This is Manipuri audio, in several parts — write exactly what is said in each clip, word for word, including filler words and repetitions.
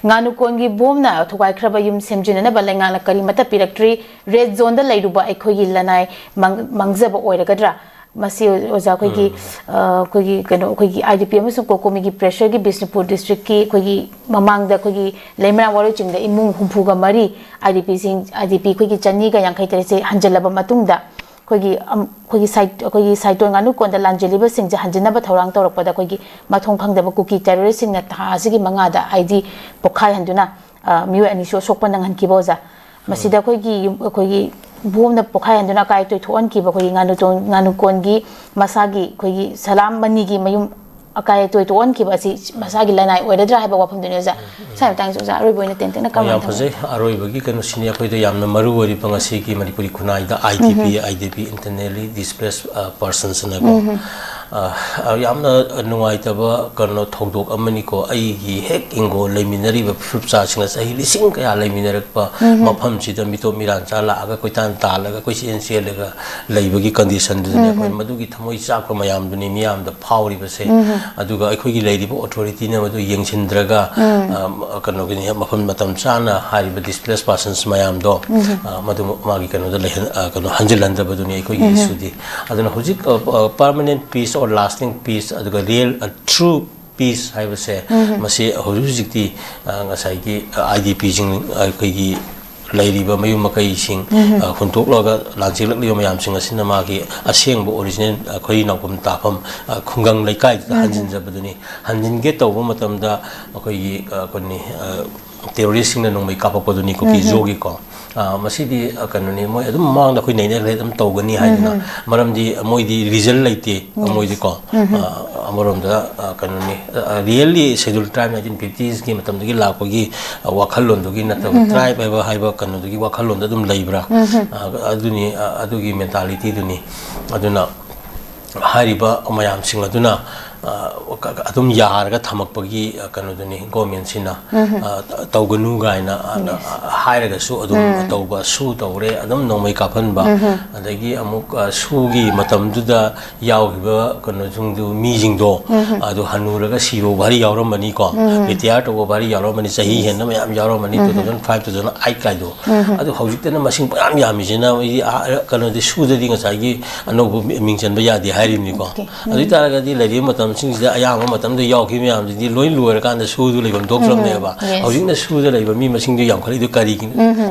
ꯉꯥꯅꯨꯀꯣꯟꯒꯤ ꯕꯣꯝꯅ ꯊꯨꯒꯥꯏꯈ꯭ꯔꯕ ꯌꯨꯝ ꯁꯦꯝꯖꯤꯟꯅꯅꯕ ꯂꯩꯉꯥꯛꯅ ꯀꯔꯤꯃꯠꯇ ꯄꯤꯔꯛꯇ꯭ꯔꯤ꯫ Red zoneꯗ ꯂꯩꯔꯨꯕ ꯑꯩꯈꯣꯏꯒꯤ ꯂꯅꯥꯏ ꯃꯥꯡ-, ꯃꯥꯡꯖꯕ ꯑꯣꯏꯔꯒꯗ꯭ꯔꯥ? ꯃꯁꯤ ꯑꯣꯖꯥ ꯑꯩꯈꯣꯏꯒꯤ, ꯑ, ꯑꯩꯈꯣꯏꯒꯤ ꯀꯩꯅꯣ, ꯑꯩꯈꯣꯏꯒꯤ IDP ꯑꯃꯁꯨꯡ COCOMIꯒꯤ pressureꯒꯤ ꯕꯤꯁꯅꯨꯄꯨꯔ districtꯀꯤ ꯑꯩꯈꯣꯏꯒꯤ ꯃꯃꯥꯡꯗ ꯑꯩꯈꯣꯏꯒꯤ ꯂꯩꯃꯔꯥꯝ ꯋꯥꯔꯣꯏ ꯆꯤꯡꯗ ꯏꯃꯨꯡ ꯍꯨꯝꯐꯨꯒ ꯃꯔꯤ, IDPꯁꯤꯡ, IDP ꯑꯩꯈꯣꯏꯒꯤ ꯆꯅꯤꯒ ꯌꯥꯡꯈꯩ ꯇꯔꯦꯠꯁꯦ ꯍꯟꯖꯤꯜꯂꯕ ꯃꯇꯨꯡꯗ, ꯑꯩꯈꯣꯏꯒꯤ, ꯑꯝ, ꯑꯩꯈꯣꯏꯒꯤ ꯁꯥꯏ-, ꯑꯩꯈꯣꯏꯒꯤ ꯁꯥꯏꯇꯣꯟ ꯉꯥꯅꯨꯀꯣꯟꯗ ꯂꯥꯟꯖꯦꯜꯂꯤꯕꯁꯤꯡꯁꯦ ꯍꯟꯖꯤꯟꯅꯕ ꯊꯧꯔꯥꯡ ꯇꯧꯔꯛꯄꯗ, ꯑꯩꯈꯣꯏꯒꯤ ꯃꯊꯣꯡ ꯈꯪꯗꯕ ꯀꯨꯀꯤ terroristꯁꯤꯡꯅ ꯊꯥ ꯑꯁꯤꯒꯤ ꯃꯉꯥꯗ ID ꯄꯣꯈꯥꯏꯍꯟꯗꯨꯅ, ꯑ, ꯃꯤꯑꯣꯏ ꯑꯅꯤꯁꯨ ꯑꯁꯣꯛꯄ ꯅꯪꯍꯟꯈꯤꯕ, ꯑꯣꯖꯥ꯫ ꯃꯁꯤꯗ ꯑꯩꯈꯣꯏꯒꯤ ꯌꯨꯝ-, ꯑꯩꯈꯣꯏꯒꯤ ꯕꯣꯝꯅ ꯄꯣꯈꯥꯏꯍꯟꯗꯨꯅ ꯑꯀꯥꯏ ꯑꯇꯣꯏ ꯊꯣꯛꯍꯟꯈꯤꯕ ꯑꯩꯈꯣꯏꯒꯤ ꯉꯥꯅꯨꯇꯣꯟ-, ꯉꯥꯅꯨꯀꯣꯟꯒꯤ ꯃꯁꯥꯒꯤ ꯑꯩꯈꯣꯏꯒꯤ ꯁꯂꯥꯝ ꯃꯅꯤꯒꯤ ꯃꯌꯨꯝ ꯑꯀꯥꯏ ꯑꯇꯣꯏ ꯊꯣꯛꯍꯟꯈꯤꯕ ꯑꯁꯤ ꯃꯁꯥꯒꯤ ꯂꯅꯥꯏ ꯑꯣꯏꯔꯗ꯭ꯔꯥ ꯍꯥꯏꯕ ꯋꯥꯐꯝꯗꯨꯅꯤ, ꯑꯣꯖꯥ꯫ ꯁ꯭ꯋꯥꯏ ꯃꯇꯥꯡꯁꯦ ꯑꯣꯖꯥ ꯑꯔꯣꯏꯕ ꯑꯣꯏꯅ ꯇꯦꯟꯇꯛꯅ ꯌꯥꯝ ꯀꯃꯥꯏꯅ ꯇꯧꯕ? ꯐꯖꯩ꯫ ꯑꯔꯣꯏꯕꯒꯤ ꯀꯩꯅꯣꯁꯤꯅꯤ ꯑꯩꯈꯣꯏꯗ ꯌꯥꯝꯅ ꯃꯔꯨ ꯑꯣꯏꯔꯤꯕ ꯉꯁꯤꯒꯤ ꯃꯅꯤꯄꯨꯔꯤ ꯈꯨꯟꯅꯥꯏꯗ IDP, IDP, internally displaced, ꯑ, persons ꯑꯅꯀꯣ꯫ ꯑ, ꯑ, ꯌꯥꯝꯅ ꯅꯨꯡꯉꯥꯏꯇꯕ ꯀꯩꯅꯣ ꯊꯧꯗꯣꯛ ꯑꯃꯅꯤꯀꯣ꯫ ꯑꯩꯒꯤ ꯍꯦꯛ ꯏꯪꯒꯣꯜ ꯂꯩꯃꯤꯟꯅꯔꯤꯕ ꯐꯨꯔꯨꯞꯆꯥꯁꯤꯡꯅ ꯆꯍꯤ ꯂꯤꯁꯤꯡ ꯀꯌꯥ ꯂꯩꯃꯤꯟꯅꯔꯛꯄ ꯃꯐꯝꯁꯤꯗ ꯃꯤꯇꯣꯞ ꯃꯤꯔꯥꯟ ꯆꯥ ꯂꯥꯛꯑꯒ ꯀꯣꯏꯇꯥꯟ ꯇꯥꯜꯂꯒ ꯀꯣꯏꯆꯦꯟ ꯆꯦꯜꯂꯒ ꯂꯩꯕꯒꯤ conditionꯗꯨꯗꯅꯤ ꯑꯩꯈꯣꯏ ꯃꯗꯨꯒꯤ ꯊꯃꯣꯏ ꯆꯥꯛꯄ ꯃꯌꯥꯝꯗꯨꯅꯤ ꯃꯤꯌꯥꯝꯗ ꯐꯥꯎꯔꯤꯕꯁꯦ꯫ ꯑꯗꯨꯒ ꯑꯩꯈꯣꯏꯒꯤ ꯂꯩꯔꯤꯕ authorityꯅ ꯃꯗꯨ ꯌꯦꯡꯁꯤꯟꯗ꯭ꯔꯒ, ꯑ, ꯀꯩꯅꯣꯒꯤꯅꯤ, ꯃꯐꯝ ꯃꯇꯝ ꯆꯥꯅ ꯍꯥꯏꯔꯤꯕ displaced persons ꯃꯌꯥꯝꯗꯣ, ꯑ, ꯃꯗꯨ ꯃꯥꯒꯤ ꯀꯩꯅꯣꯗ ꯂꯩꯍꯟ-, ꯑ, ꯀꯩꯅꯣ ꯍꯟꯖꯤꯜꯍꯟꯗꯕꯗꯨꯅꯤ ꯑꯩꯈꯣꯏꯒꯤ issueꯗꯤ꯫ ꯑꯗꯨꯅ ꯍꯧꯖꯤꯛ, ꯑ, ꯑ, permanent peace or lasting peace ꯑꯗꯨꯒ real, ꯑ, true peace ꯍꯥꯏꯕꯁꯦ, ꯃꯁꯤ ꯍꯧꯖꯤꯛ ꯍꯧꯖꯤꯛꯇꯤ, ꯑ, ꯉꯁꯥꯏꯒꯤ, ꯑ, IDPꯁꯤꯡ, ꯑꯩꯈꯣꯏꯒꯤ ꯂꯩꯔꯤꯕ ꯃꯌꯨꯝ ꯃꯀꯩꯁꯤꯡ, ꯑ, ꯍꯨꯟꯗꯣꯛꯂꯒ ꯂꯥꯟꯆꯦꯜꯂꯛꯂꯤꯕ ꯃꯌꯥꯝꯁꯤꯡ ꯑꯁꯤꯅ ꯃꯥꯒꯤ ꯑꯁꯦꯡꯕ original ꯑꯩꯈꯣꯏ ꯅꯥꯎꯐꯝ ꯇꯥꯐꯝ, ꯑ, ꯈꯨꯡꯒꯪ ꯂꯩꯀꯥꯏꯗꯨꯗ ꯍꯟꯖꯤꯟꯖꯕꯗꯨꯅꯤ꯫ ꯍꯟꯖꯤꯟꯒꯦ ꯇꯧꯕ ꯃꯇꯝꯗ ꯑꯩꯈꯣꯏꯒꯤ, ꯑ, ꯑꯩꯈꯣꯏꯅꯤ, ꯑ, terroristꯁꯤꯡꯅ ꯅꯣꯡꯃꯩ ꯀꯥꯞꯄꯛꯄꯗꯨꯅꯤ ꯀꯨꯀꯤ ꯖꯣꯒꯤꯀꯣ꯫ ꯑ, ꯃꯁꯤꯗꯤ, ꯑ, ꯀꯩꯅꯣꯅꯤ, ꯃꯣꯏ ꯑꯗꯨꯝ ꯃꯃꯥꯡꯗ ꯑꯩꯈꯣꯏ ꯅꯩꯅꯈ꯭ꯔꯦ, ꯑꯗꯨꯝ ꯇꯧꯒꯅꯤ ꯍꯥꯏꯗꯅ꯫ ꯃꯔꯝꯗꯤ ꯃꯣꯏꯗꯤ region ꯂꯩꯇꯦ, ꯃꯣꯏꯗꯤꯀꯣ꯫ ꯑ, ꯑꯃꯔꯣꯝꯗ, ꯑ, ꯀꯩꯅꯣꯅꯤ, ꯑ, really schedule tribe nineteen fiftiesꯀꯤ ꯃꯇꯝꯗꯒꯤ ꯂꯥꯛꯄꯒꯤ, ꯑ, ꯋꯥꯈꯜꯂꯣꯟꯗꯨꯒꯤ ꯅꯠꯇꯕ, tribe ꯍꯥꯏꯕ, ꯍꯥꯏꯕ ꯀꯩꯅꯣꯗꯨꯒꯤ ꯋꯥꯈꯜꯂꯣꯟꯗ ꯑꯗꯨꯝ ꯂꯩꯕ꯭ꯔꯥ? ꯑ, ꯑꯗꯨꯅꯤ, ꯑ, ꯑꯗꯨꯒꯤ mentalityꯗꯨꯅꯤ꯫ ꯑꯗꯨꯅ ꯍꯥꯏꯔꯤꯕ ꯃꯌꯥꯝꯁꯤꯡ ꯑꯗꯨꯅ, ꯑ, ꯑꯗꯨꯝ ꯌꯥꯔꯒ ꯊꯝꯃꯛꯄꯒꯤ, ꯑ, ꯀꯩꯅꯣꯗꯨꯅꯤ, ꯒꯣꯔꯃꯦꯟꯁꯤꯅ, ꯑ, ꯇꯧꯒꯅꯨ ꯀꯥꯏꯅ, ꯑ, ꯍꯥꯏꯔꯒꯁꯨ ꯑꯗꯨꯝ ꯇꯧꯕ, ꯁꯨ ꯇꯧꯔꯦ, ꯑꯗꯨꯝ ꯅꯣꯡꯃꯩ ꯀꯥꯞꯍꯟꯕ, ꯑꯗꯒꯤ ꯑꯃꯨꯛ, ꯑ, ꯁꯨꯒꯤ ꯃꯇꯝꯗꯨꯗ ꯌꯥꯎꯈꯤꯕ ꯀꯩꯅꯣꯁꯤꯡꯗꯨ, ꯃꯤꯁꯤꯡꯗꯣ, ꯑꯗꯨ ꯍꯟꯅꯨꯔꯒ ꯁꯤꯕ ꯚꯥꯔꯤ ꯌꯥꯎꯔꯝꯕꯅꯤꯀꯣ, ꯔꯤꯇꯤꯌꯥꯔ ꯇꯧꯕ ꯚꯥꯔꯤ ꯌꯥꯎꯔꯝꯕꯅꯤ, ꯆꯍꯤ ꯍꯦꯟꯅ ꯃꯌꯥꯝ ꯌꯥꯎꯔꯝꯕꯅꯤ, two thousand five, two thousand eight ꯀꯥꯏꯗꯣ꯫ ꯑꯗꯨ ꯍꯧꯖꯤꯛꯇꯅ ꯃꯁꯤꯡ ꯃꯌꯥꯝ ꯌꯥꯝꯃꯤꯁꯤꯅ, ꯃꯣꯏꯗꯤ, ꯑ, ꯀꯩꯅꯣꯗꯤ, ꯁꯨꯗꯗꯤ ꯉꯁꯥꯏꯒꯤ ꯑꯅꯧꯕ ꯃꯤ-, ꯃꯤꯡ ꯆꯟꯕ ꯌꯥꯗꯦ ꯍꯥꯏꯔꯤꯕꯅꯤꯀꯣ꯫ ꯑꯗꯨ ꯑꯣꯏ ꯇꯥꯔꯒꯗꯤ ꯂꯩꯔꯤꯕ ꯃꯇꯝꯁꯤꯡꯁꯤꯗ ꯑꯌꯥꯝꯕ ꯃꯇꯝꯗ ꯌꯥꯎꯈꯤꯕ ꯃꯌꯥꯝꯁꯤꯗꯤ ꯂꯣꯏ ꯂꯣꯏꯔꯀꯥꯟꯗ ꯁꯨꯗꯨ ꯂꯩꯐꯝ ꯊꯣꯛꯇ꯭ꯔꯕꯅꯦꯕ꯫ ꯍꯧꯖꯤꯛꯅ ꯁꯨꯗ ꯂꯩꯕ ꯃꯤ ꯃꯁꯤꯡꯗꯨ ꯌꯥꯝꯈꯠꯂꯛꯏꯗꯨ ꯀꯔꯤꯒꯤꯅꯣ?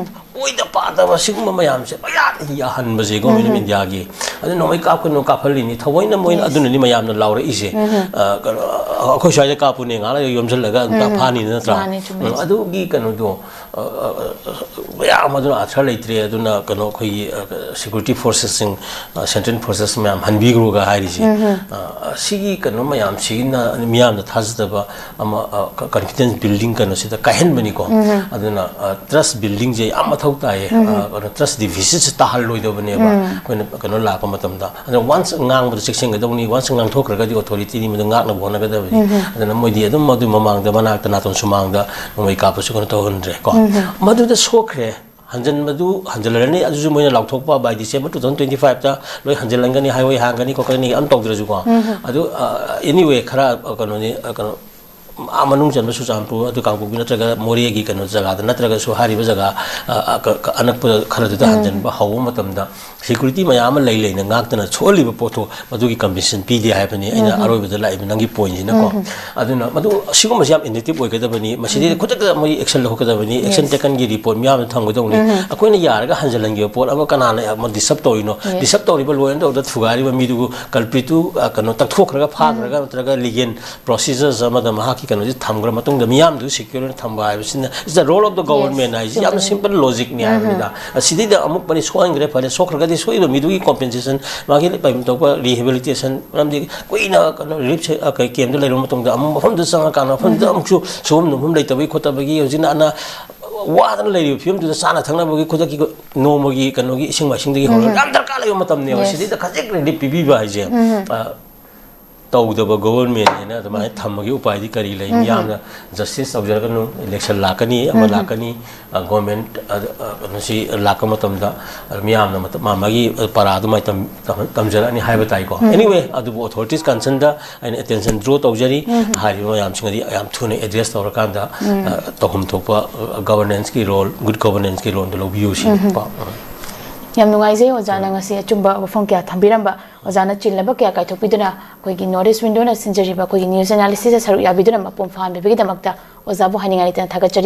ꯑꯣꯏꯗ ꯄꯥꯗꯕ ꯁꯤꯒꯨꯝꯕ ꯃꯌꯥꯝꯁꯦ ꯃꯌꯥꯝ ꯌꯥꯍꯟꯕꯁꯦ ꯒꯣꯔꯃꯦꯟ ꯑꯣꯐ ꯏꯟꯗꯤꯌꯥꯒꯤ꯫ ꯑꯗꯨ ꯅꯣꯡꯃꯩ ꯀꯥꯞꯀꯅꯨ ꯀꯥꯞꯍꯜꯂꯤꯅꯤ, ꯊꯑꯣꯏꯅ ꯃꯣꯏꯅ ꯑꯗꯨꯅꯅꯤ ꯃꯌꯥꯝꯅ ꯂꯥꯎꯔꯛꯏꯁꯦ꯫ ꯑ, ꯀꯩꯅꯣ, ꯑꯩꯈꯣꯏ ꯁ꯭ꯋꯥꯏꯗ ꯀꯥꯞꯄꯨꯅꯦ, ꯉꯥꯏꯍꯥꯛ ꯂꯩꯔꯒ ꯌꯣꯝꯁꯤꯜꯂꯒ ꯑꯗꯨꯝ ꯐꯥꯅꯤꯅ, ꯅꯠꯇ꯭ꯔꯥ? ꯃꯥꯅꯦ, ꯆꯨꯝꯃꯦ꯫ ꯎꯝ, ꯑꯗꯨꯒꯤ ꯀꯩꯅꯣꯗꯣ, ꯑ, ꯑ, ꯑ, ꯃꯌꯥꯝ ꯑꯗꯨꯅ ꯑꯥꯊ꯭ꯔ ꯂꯩꯇ꯭ꯔꯦ꯫ ꯑꯗꯨꯅ ꯀꯩꯅꯣ, ꯑꯩꯈꯣꯏꯒꯤ, ꯑ, ꯁꯦꯀ꯭ꯌꯨꯔꯤꯇꯤ ꯐꯣꯔꯁꯦꯁꯁꯤꯡ, ꯑ, ꯁꯦꯟꯇ꯭ꯔꯦꯜ ꯐꯣꯔꯁꯦꯁ ꯃꯌꯥꯝ ꯍꯟꯕꯤꯈ꯭ꯔꯣꯒ ꯍꯥꯏꯔꯤꯁꯦ꯫ ꯑ, ꯁꯤꯒꯤ ꯀꯩꯅꯣ ꯃꯌꯥꯝꯁꯤꯒꯤꯅ ꯃꯤꯌꯥꯝꯗ ꯊꯥꯖꯗꯕ ꯑꯃ, ꯑ, ꯀ-, ꯀꯟꯐꯤꯗꯦꯟꯁ ꯕꯤꯜꯗꯤꯡ ꯀꯩꯅꯣꯁꯤꯗ ꯀꯥꯏꯍꯟꯕꯅꯤꯀꯣ꯫ ꯑꯗꯨꯅ, ꯑ, ꯇ꯭ꯔꯁ ꯕꯤꯜꯗꯤꯡꯁꯦ ꯌꯥꯝ ꯃꯊꯧ ꯇꯥꯏꯌꯦ꯫ ꯑ, ꯀꯩꯅꯣ, ꯇ꯭ꯔꯁ ꯗꯤꯐꯤꯁꯤꯠꯁꯦ ꯇꯥꯍꯜꯂꯣꯏꯗꯕꯅꯦꯕ꯫ ꯑꯩꯈꯣꯏꯅ ꯀꯩꯅꯣ ꯂꯥꯛꯄ ꯃꯇꯝꯗ꯫ ꯑꯗꯨꯅ ꯋꯥꯟꯁ ꯉꯥꯡꯕꯗ ꯆꯦꯛꯁꯤꯟꯒꯗꯧꯅꯤ, ꯋꯥꯟꯁ ꯉꯥꯡꯊꯣꯛꯈ꯭ꯔꯒꯗꯤ ꯑꯣꯊꯣꯔꯤꯇꯤꯗꯤ ꯃꯗꯨ ꯉꯥꯛꯅꯕ ꯍꯣꯠꯅꯒꯗꯕꯅꯤ꯫ ꯑꯗꯨꯅ ꯃꯣꯏꯗꯤ ꯑꯗꯨꯝ ꯃꯗꯨ ꯃꯃꯥꯡꯗ, ꯃꯅꯥꯛꯇ, ꯅꯥꯇꯣꯟ ꯁꯨꯃꯥꯡꯗ ꯅꯣꯡꯃꯩ ꯀꯥꯞꯄꯁꯨ ꯀꯩꯅꯣ ꯇꯧꯍꯟꯗ꯭ꯔꯦ ꯀꯣ꯫ ꯃꯗꯨꯗ ꯁꯣꯛꯈ꯭ꯔꯦ꯫ ꯍꯟꯖꯟꯕꯗꯨ ꯍꯟꯖꯜꯂꯔꯅꯤ, ꯑꯗꯨꯁꯨ ꯃꯣꯏꯅ ꯂꯥꯎꯊꯣꯛꯄ by December two thousand twenty five ꯇ ꯂꯣꯏ ꯍꯟꯖꯜꯍꯟꯒꯅꯤ, highway ꯍꯥꯡꯒꯅꯤ ꯈꯣꯠꯀꯅꯤ ꯑꯝ ꯇꯧꯗ꯭ꯔꯁꯨꯀꯣ꯫ ꯑꯗꯨ, ꯑ, anyway, ꯈꯔ, ꯑ, ꯀꯩꯅꯣꯅꯤ, ꯑ, ꯀꯩꯅꯣ, ꯑꯥ ꯃꯅꯨꯡ ꯆꯟꯕ ꯆꯨꯔꯆꯥꯟꯄꯨꯔ, ꯑꯗꯨ ꯀꯥꯡꯄꯣꯛꯄꯤ ꯅꯠꯇ꯭ꯔꯒ ꯃꯣꯔꯦꯒꯤ ꯀꯩꯅꯣ ꯖꯒꯥꯗ ꯅꯠꯇ꯭ꯔꯒꯁꯨ ꯍꯥꯏꯔꯤꯕ ꯖꯒꯥ, ꯑ, ꯑ, ꯀ-, ꯀ-, ꯑꯅꯛꯄ ꯈꯔꯗꯨꯗ ꯍꯟꯖꯟꯕ ꯍꯧꯕ ꯃꯇꯝꯗ ꯁꯦꯀ꯭ꯌꯨꯔꯤꯇꯤ ꯃꯌꯥꯝ ꯑꯃ ꯂꯩ ꯂꯩꯅ ꯉꯥꯛꯇꯅ ꯁꯣꯛꯍꯜꯂꯤꯕ ꯄꯣꯠꯇꯣ ꯃꯗꯨꯒꯤ ꯀꯝꯄꯦꯟꯁꯦꯁꯟ ꯄꯤꯗꯦ ꯍꯥꯏꯕꯅꯤ ꯑꯩꯅ ꯑꯔꯣꯏꯕꯗ ꯂꯥꯛꯏꯕ ꯅꯪꯒꯤ ꯄꯣꯏꯟꯁꯤꯅꯀꯣ꯫ ꯑꯗꯨꯅ ꯃꯗꯨ ꯑꯁꯤꯒꯨꯝꯕꯁꯤ ꯌꯥꯝ ꯏꯟꯗꯦꯛꯇꯤꯞ ꯑꯣꯏꯒꯗꯕꯅꯤ꯫ ꯃꯁꯤꯗꯤ ꯈꯨꯗꯛꯇ ꯃꯣꯏ ꯑꯦꯛꯁꯟ ꯂꯧꯒꯗꯕꯅꯤ꯫ ꯑꯦꯛꯁꯟ ꯇꯦꯀꯟꯒꯤ ꯔꯤꯄꯣꯔꯠ ꯃꯤꯌꯥꯝꯗ ꯊꯝꯒꯗꯧꯅꯤ꯫ ꯑꯩꯈꯣꯏꯅ ꯌꯥꯔꯒ ꯍꯟꯖꯤꯜꯍꯟꯈꯤꯕ ꯄꯣꯠ ꯑꯃ ꯀꯅꯥꯅ ꯑꯃ ꯗꯤꯁꯇꯔꯕ ꯇꯧꯔꯤꯅꯣ? ꯗꯤꯁꯇꯔꯕ ꯇꯧꯔꯤꯕ, ꯂꯣ ꯑꯦꯟ ꯑꯣꯔꯗꯔ ꯊꯨꯒꯥꯏꯔꯤꯕ ꯃꯤꯗꯨꯕꯨ ꯀꯜꯄ꯭ꯔꯤꯠꯇꯨ, ꯑ, ꯀꯩꯅꯣ, ꯇꯛꯊꯣꯛꯈ꯭ꯔꯒ ꯐꯥꯈ꯭ꯔꯒ ꯅꯠꯇ꯭ꯔꯒ ꯂꯤꯒꯦꯜ ꯄ꯭ꯔꯣꯁꯤꯖꯔꯁ ꯑꯃꯗ ꯃꯍꯥꯛꯀꯤ ꯀꯩꯅꯣꯁꯤ ꯊꯝꯈ꯭ꯔ ꯃꯇꯨꯡꯗ ꯃꯤꯌꯥꯝꯗꯨ ꯁꯦꯀ꯭ꯌꯨꯔ ꯑꯣꯏꯅ ꯊꯝꯕ ꯍꯥꯏꯕꯁꯤꯅ is the role of the government ꯍꯥꯏꯁꯤ ꯌꯥꯝꯅ ꯁꯤꯝꯄꯜ ꯂꯣꯖꯤꯛꯅꯤ ꯍꯥꯏꯕꯅꯤꯗ꯫ ꯑꯁꯤꯗꯩꯗ ꯑꯃꯨꯛ ꯃꯔꯤ ꯁꯣꯛꯍꯟꯈ꯭ꯔꯦ, ꯐꯔꯦ, ꯁꯣꯛꯈ꯭ꯔꯒꯗꯤ ꯁꯣꯛꯏꯕ ꯃꯤꯗꯨꯒꯤ ꯀꯣꯝꯄꯦꯟꯁꯦꯁꯟ, ꯃꯥꯒꯤ ꯄꯩꯐꯝ ꯊꯣꯛꯄ ꯔꯤꯍꯦꯕꯤꯂꯤꯇꯦꯁꯟ, ꯃꯔꯝꯗꯤ ꯀꯨꯏꯅ ꯀꯩꯅꯣ ꯔꯤꯂꯤꯐ ꯁꯦ-, ꯑ, ꯀꯩ ꯀꯦꯝꯗ ꯂꯩꯔꯨꯕ ꯃꯇꯨꯡꯗ ꯑꯃꯨꯛ ꯃꯐꯝꯗꯨꯗ ꯆꯪꯉꯀꯥꯟꯗ ꯃꯐꯝꯗꯨꯗ ꯑꯃꯨꯛꯁꯨ ꯁꯨꯐꯝ ꯅꯣꯝꯐꯝ ꯂꯩꯇꯕꯒꯤ ꯈꯣꯠꯇꯕꯒꯤ ꯍꯧꯖꯤꯛꯅ ꯑꯅ ꯋꯥꯗꯅ ꯂꯩꯔꯤꯕ ꯐꯤꯕꯝꯗꯨꯗ ꯆꯥꯅ ꯊꯛꯅꯕꯒꯤ ꯈꯨꯗꯛꯀꯤ ꯅꯣꯡꯃꯒꯤ ꯀꯩꯅꯣꯒꯤ ꯏꯁꯤꯡ ꯃꯥꯏꯁꯤꯡꯗꯒꯤ ꯍꯧꯔꯒ ꯌꯥꯝ ꯗꯔꯀꯥꯔ ꯂꯩꯕ ꯃꯇꯝꯅꯦꯕ꯫ ꯁꯤꯗꯩꯗ ꯈꯖꯤꯛ ꯔꯤꯂꯤꯐ ꯄꯤꯕꯤꯕ ꯍꯥꯏꯁꯦ, ꯑ, ꯇꯧꯗꯕ ꯒꯣꯕꯔꯃꯦꯟꯅꯦꯅ ꯑꯗꯨꯃꯥꯏꯅ ꯊꯝꯕꯒꯤ ꯎꯄꯥꯏꯗꯤ ꯀꯔꯤ ꯂꯩ? ꯃꯤꯌꯥꯝꯅ ꯖꯁꯇꯤꯁ ꯇꯧꯖꯔꯒꯅꯨ, ꯏꯂꯦꯛꯁꯟ ꯂꯥꯛꯀꯅꯤ, ꯑꯃ ꯂꯥꯛꯀꯅꯤ, ꯒꯣꯔꯃꯦꯟ ꯀꯩꯅꯣꯁꯤ ꯂꯥꯛꯄ ꯃꯇꯝꯗ ꯃꯤꯌꯥꯝꯅ ꯃꯥ ꯃꯥꯒꯤ ꯄꯔꯥꯗꯨ ꯃꯥꯏ ꯇꯝꯖꯔꯛꯑꯅꯤ ꯍꯥꯏꯕ ꯇꯥꯏꯀꯣ꯫ ꯑꯦꯅꯤꯋꯦ, ꯑꯗꯨꯕꯨ ꯑꯣꯊꯣꯔꯤꯇꯤꯁ ꯀꯟꯁꯔꯟꯗ ꯑꯩꯅ ꯑꯦꯇꯦꯟꯁꯟ ꯗ꯭ꯔꯣ ꯇꯧꯖꯔꯤ꯫ ꯍꯥꯏꯔꯤꯕ ꯃꯌꯥꯝꯁꯤꯡ ꯑꯗꯤ ꯌꯥꯝ ꯊꯨꯅ ꯑꯦꯗ꯭ꯔꯦꯁ ꯇꯧꯔꯀꯥꯟꯗ ꯇꯧꯐꯝ ꯊꯣꯛꯄ ꯒꯕꯔꯅꯦꯟꯁꯀꯤ ꯔꯣꯜ, ꯒꯨꯗ ꯒꯕꯔꯅꯦꯟꯁꯀꯤ ꯔꯣꯜꯗꯨ ꯂꯧꯕꯤꯌꯨ ꯁꯤꯅꯤꯀꯣ꯫ ꯌꯥꯝ ꯅꯨꯡꯉꯥꯏꯖꯩ ꯑꯣꯖꯥꯅ ꯉꯁꯤ ꯑꯆꯨꯝꯕ ꯋꯥꯐꯝ ꯀꯌꯥ ꯊꯝꯕꯤꯔꯝꯕ꯫ ꯑꯣꯖꯥꯅ ꯆꯤꯜꯂꯕ ꯀꯌꯥ ꯀꯥꯏꯊꯣꯛꯄꯤꯗꯨꯅ ꯑꯩꯈꯣꯏꯒꯤ ꯅꯣꯔꯠ ꯏꯁ ꯋꯤꯟꯗꯣꯅ ꯁꯤꯟꯖꯔꯤꯕ ꯑꯩꯈꯣꯏꯒꯤ ꯅ꯭ꯌꯨꯁ ꯑꯦꯅꯥꯂꯤꯁꯤꯁꯇ ꯁꯔꯨꯛ ꯌꯥꯕꯤꯗꯨꯅ ꯃꯄꯨꯡ ꯐꯥꯍꯟꯕꯤꯕꯒꯤꯗꯃꯛꯇ ꯑꯣꯖꯥꯕꯨ ꯍꯥꯏꯅꯤꯡꯉꯥꯏ ꯂꯩꯇꯅ ꯊꯥꯒꯠꯆꯔꯤ꯫